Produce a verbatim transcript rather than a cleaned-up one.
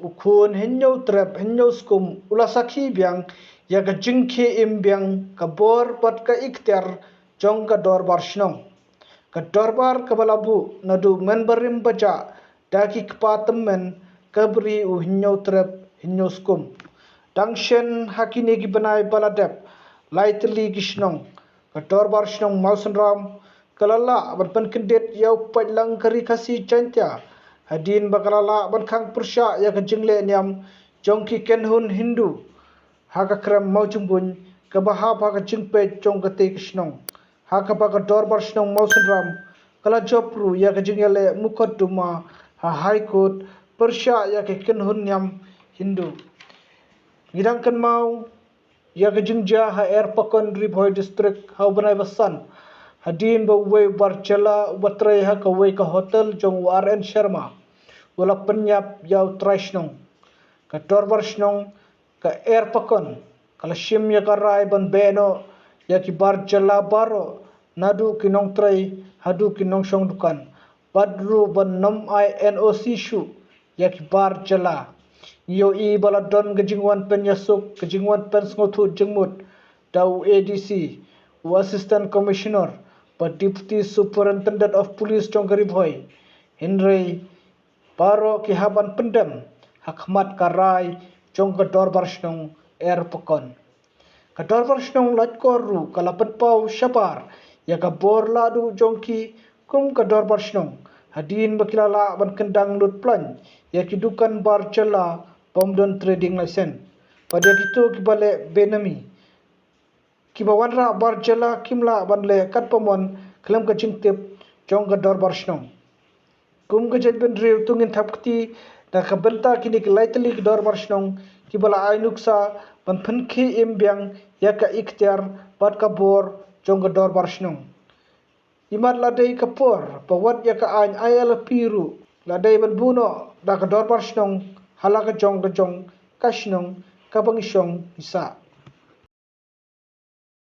U khun Hynñiewtrep Hynñiewskum u la sakhi biang ïa ka jingkhie im biang ka bor bad ka iktiar jong ka Dorbar Shnong. Ka Dorbar kaba la buh naduh mynbarim bajah da ki kpa tymmen ka bri u Hynñiewtrep Hynñiewskum. Dang shen ha kine ki bnai ba la dep, lai tylli ki shnong, ka Dorbar Shnong Mawsynram ka la lah ban pynkyndit ïa u paidlang ka Ri Khasi Jaiñtia hadien ba ka la lah ban khang pyrshah ïa ka jingleh niam jong ki kynhun Hindu ha ka krem Mawjyngbun kaba hap ha ka jingpeit jong katei ka shnong, ha kaba ka Dorbar Shnong Mawsynram ka la jop ruh ïa ka jingïaleh mukotduma ha High Court pyrshah ïa ka kynhun niam Hindu. Ngi dang kynmaw ïa ka jingjia ha Erpakon, Ri Bhoi District ha u bnai ba san, hadien ba uwei u bar jylla uba trei ha kawei ka hotel jong u R N Sharma u la pynïap ïa u trai shnong. Ka Dorbar Shnong ka Erpakon ka la shim ïa ka rai ban beh noh ïa ki bar jylla baroh, naduh ki nongtrei haduh ki nongshong dukan, bad ruh ban nym ai N O C shuh ïa ki bar jylla. Ngi ïohi ba la don ka jingwan pynïasuk, ka jingwan pynsngewthuh jingmut da u A D C, u Assistant Commissioner bad Deputy Superintendent of Police jong ka Ri Bhoi. Hynrei baroh ki hap ban pyndem ha khmat ka rai jong ka Dorbar Shnong Erpakon. Ka Dorbar Shnong Laitkor ruh ka la pynpaw shabar ïa ka bor lahduh jong ki kum ka Dorbar Shnong, hadien ba ki la lah ban kyndang lut plaiñ ïa ki dukan bar jylla bym don trading license bad ïa kito kiba leh benami. Kiba wanrah bar jylla kim lah ban leh katba mon khlem ka jingtip jong ka Dorbar Shnong. Kum ka jaitbynriew to ngin thap kti na ka bynta kine ki lai tylli ki Dorbar Shnong kiba la ai nuksa ban pynkhie im biang ïa ka iktiar bad ka bor jong ka Dorbar Shnong. Imat la dei ka por ba wat ïa ka aiñ I L P ruh la dei ban buh noh da ka Dorbar Shnong ha la ka jong ka jong ka shnong kaba ngi shong ngi sah.